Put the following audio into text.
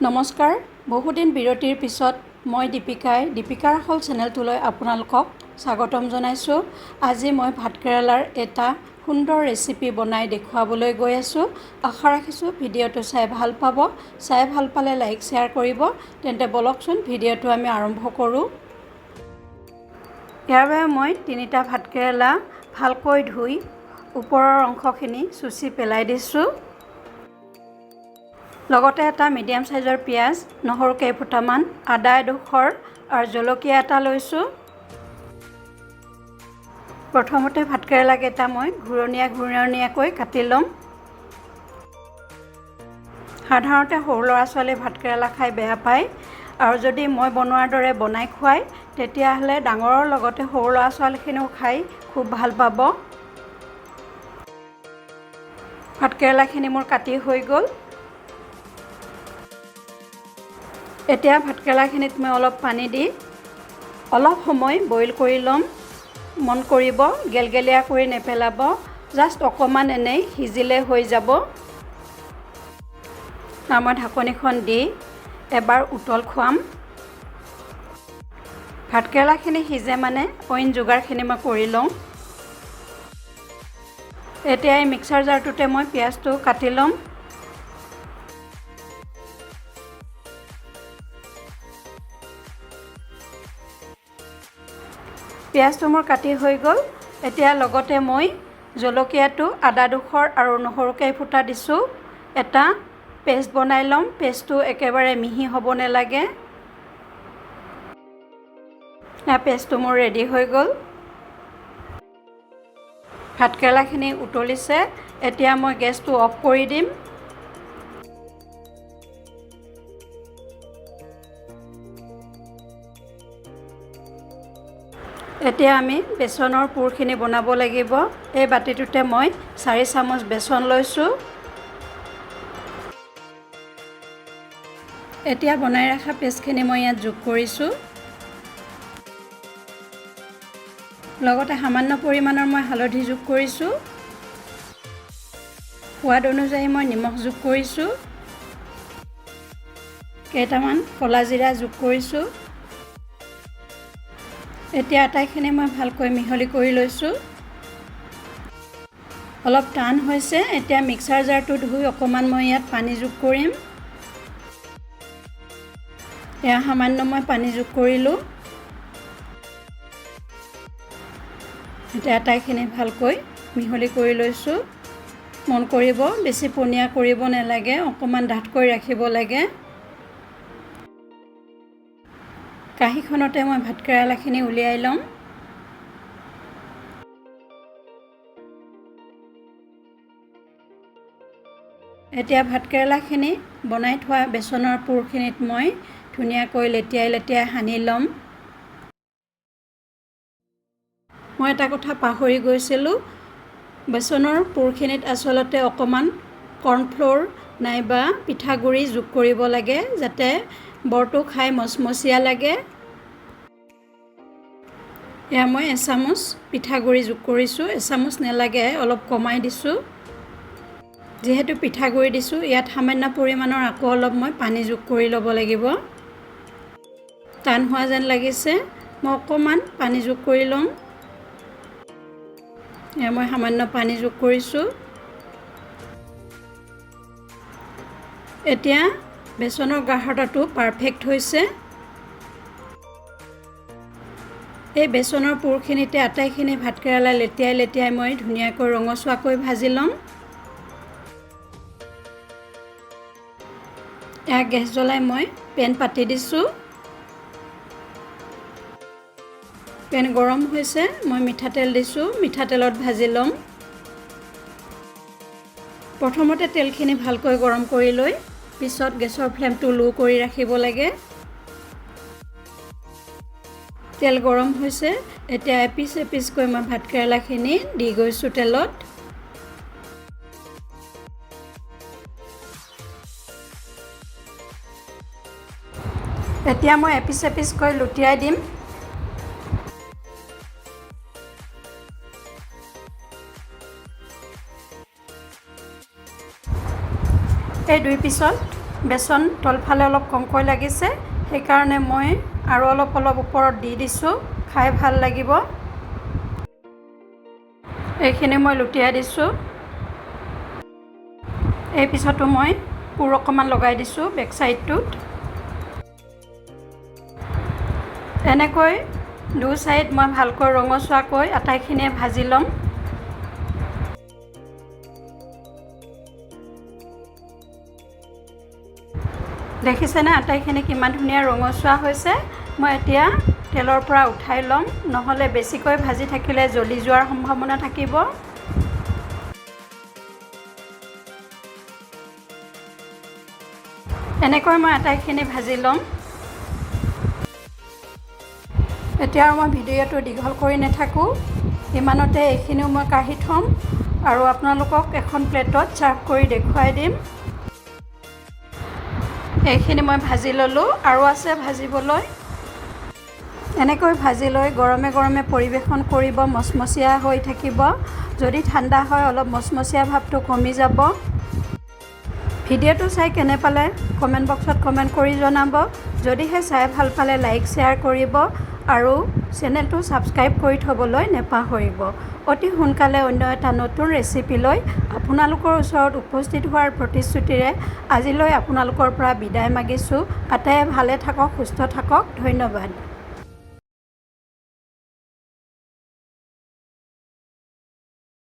নমস্কাৰ, বহুদিন বিৰতিৰ পিছত মই দীপিকাই দীপিকাৰ আখল চেনেলটোলৈ আপোনালোকক স্বাগতম জনাইছোঁ। আজি মই ভাতকেৰেলাৰ এটা সুন্দৰ ৰেচিপি বনাই দেখুৱাবলৈ গৈ আছোঁ। আশা ৰাখিছোঁ ভিডিঅ'টো চাই ভাল পাব। চাই ভাল পালে লাইক শ্বেয়াৰ কৰিব। তেন্তে বলকচোন ভিডিঅ'টো আমি আৰম্ভ কৰোঁ। ইয়াৰ বাবে মই তিনিটা ভাতকেৰেলা ভালকৈ ধুই ওপৰৰ অংশখিনি চুচি পেলাই দিছোঁ। লগতে এটা মিডিয়াম চাইজৰ পিঁয়াজ, নহৰু কেইফুটামান, আদা এডোখৰ আৰু জলকীয়া এটা লৈছোঁ। প্ৰথমতে ভাতকেৰেলাকেইটা মই ঘূৰণীয়া ঘূৰণীয়াকৈ কাটি ল'ম। সাধাৰণতে সৰু ল'ৰা ছোৱালীয়ে ভাতকেৰেলা খাই বেয়া পায়, আৰু যদি মই বনোৱাৰ দৰে বনাই খুৱায় তেতিয়াহ'লে ডাঙৰৰ লগতে সৰু ল'ৰা ছোৱালীখিনিও খাই খুব ভাল পাব। ভাতকেৰেলাখিনি মোৰ কাটি হৈ গ'ল। এতিয়া ভাতকেৰেলাখিনিত মই অলপ পানী দি অলপ সময় বইল কৰি ল'ম। মন কৰিব, গেলগেলীয়া কৰি নেপেলাব, জাষ্ট অকণমান এনেই সিজিলে হৈ যাব। মই ঢাকনিখন দি এবাৰ উতল খুৱাম। ভাতকেৰেলাখিনি সিজে মানে অইন যোগাৰখিনি মই কৰি লওঁ। এতিয়া এই মিক্সাৰ জাৰটোতে মই পিঁয়াজটো কাটি ল'ম। পিঁয়াজটো মোৰ কাটি হৈ গ'ল। এতিয়া লগতে মই জলকীয়াটো, আদা ডোখৰ আৰু নহৰু কেইফুটা দিছোঁ। এটা পেষ্ট বনাই ল'ম। পেষ্টটো একেবাৰে মিহি হ'ব নালাগে। পেষ্টটো মোৰ ৰেডি হৈ গ'ল। ভাতকেৰেলাখিনি উতলিছে। এতিয়া মই গেছটো অফ কৰি দিম। এতিয়া আমি বেচনৰ পুৰখিনি বনাব লাগিব। এই বাতিটোতে মই 4 চামুচ বেচন লৈছোঁ। এতিয়া বনাই ৰখা পেষ্টখিনি মই ইয়াত যোগ কৰিছোঁ। লগতে সামান্য পৰিমাণৰ মই হালধি যোগ কৰিছোঁ। সোৱাদ অনুযায়ী মই নিমখ যোগ কৰিছোঁ। কেইটামান ক'লা জিৰা যোগ কৰিছোঁ। এতিয়া আটাইখিনি মই ভালকৈ মিহলি কৰি লৈছোঁ। অলপ টান হৈছে। এতিয়া মিক্সাৰ জাৰটো ধুই অকণমান মই ইয়াত পানী যোগ কৰিম। এয়া সামান্য মই পানী যোগ কৰিলোঁ। এতিয়া আটাইখিনি ভালকৈ মিহলি কৰি লৈছোঁ। মন কৰিব, বেছি পনীয়া কৰিব নালাগে, অকণমান ডাঠকৈ ৰাখিব লাগে। কাঁহীখনতে মই ভাতকেৰেলাখিনি উলিয়াই ল'ম। এতিয়া ভাতকেৰেলাখিনি বনাই থোৱা বেচনৰ পুৰখিনিত মই ধুনীয়াকৈ লেটিয়াই লেটিয়াই সানি ল'ম। মই এটা কথা পাহৰি গৈছিলোঁ, বেচনৰ পুৰখিনিত আচলতে অকণমান কৰ্ণফ্ল'ৰ নাইবা পিঠাগুড়ি যোগ কৰিব লাগে, যাতে বৰটো খাই মচমচীয়া লাগে। এয়া মই এচামুচ পিঠাগুড়ি যোগ কৰিছোঁ। এচামুচ নেলাগে, অলপ কমাই দিছোঁ। যিহেতু পিঠাগুড়ি দিছোঁ, ইয়াত সামান্য পৰিমাণৰ আকৌ অলপ মই পানী যোগ কৰি ল'ব লাগিব। টান হোৱা যেন লাগিছে, মই অকণমান পানী যোগ কৰি ল'ম। এয়া মই সামান্য পানী যোগ কৰিছোঁ। এতিয়া বেচনৰ গাঢ়তাটো পাৰফেক্ট হৈছে। এই বেচনৰ পুৰখিনিতে আটাইখিনি ভাতকেৰেলা লেটিয়াই লেটিয়াই মই ধুনীয়াকৈ ৰঙচুৱাকৈ ভাজি ল'ম। এয়া গেছ জ্বলাই মই পেন পাতি দিছোঁ। পেন গৰম হৈছে, মই মিঠাতেল দিছোঁ। মিঠাতেলত ভাজি ল'ম। প্ৰথমতে তেলখিনি ভালকৈ গৰম কৰি লৈ পিছত গেছৰ ফ্লেমটো ল' কৰি ৰাখিব লাগে। তেল গৰম হৈছে। এতিয়া এপিচ এপিচকৈ মই ভাতকেৰেলাখিনি দি গৈছোঁ তেলত। এতিয়া মই এপিচ এপিচকৈ লুটিয়াই দিম। এই দুই পিছত বেচন তলফালে অলপ কমকৈ লাগিছে, সেইকাৰণে মই আৰু অলপ অলপ ওপৰত দি দিছোঁ, খাই ভাল লাগিব। এইখিনি মই লুটিয়াই দিছোঁ। এই পিছতো মই পুৰ অকণমান লগাই দিছোঁ বেক চাইডটোত। এনেকৈ দুই চাইড মই ভালকৈ ৰঙচুৱাকৈ আটাইখিনিয়ে ভাজি ল'ম। দেখিছেনে আটাইখিনি কিমান ধুনীয়া ৰঙচুৱা হৈছে। মই এতিয়া তেলৰ পৰা উঠাই ল'ম, নহ'লে বেছিকৈ ভাজি থাকিলে জ্বলি যোৱাৰ সম্ভাৱনা থাকিব। এনেকৈ মই আটাইখিনি ভাজি ল'ম। এতিয়া আৰু মই ভিডিঅ'টো দীঘল কৰি নাথাকোঁ, ইমানতে এইখিনিও মই কাঢ়ি থ'ম আৰু আপোনালোকক এখন প্লেটত ছাৰ্ভ কৰি দেখুৱাই দিম। এইখিনি মই ভাজি ল'লোঁ, আৰু আছে ভাজিবলৈ। এনেকৈ ভাজি লৈ গৰমে গৰমে পৰিৱেশন কৰিব, মচমচীয়া হৈ থাকিব। যদি ঠাণ্ডা হয় অলপ মচমচীয়া ভাৱটো কমি যাব। ভিডিঅ'টো চাই কেনে পালে কমেণ্ট বক্সত কমেণ্ট কৰি জনাব। যদিহে চাই ভাল পালে লাইক শ্বেয়াৰ কৰিব আৰু চেনেলটো ছাবস্ক্ৰাইব কৰি থ'বলৈ নেপাহৰিব। অতি সোনকালে অন্য এটা নতুন ৰেচিপি লৈ আপোনালোকৰ ওচৰত উপস্থিত হোৱাৰ প্ৰতিশ্ৰুতিৰে আজিলৈ আপোনালোকৰ পৰা বিদায় মাগিছোঁ। আটাইয়ে ভালে থাকক, সুস্থ থাকক। ধন্যবাদ।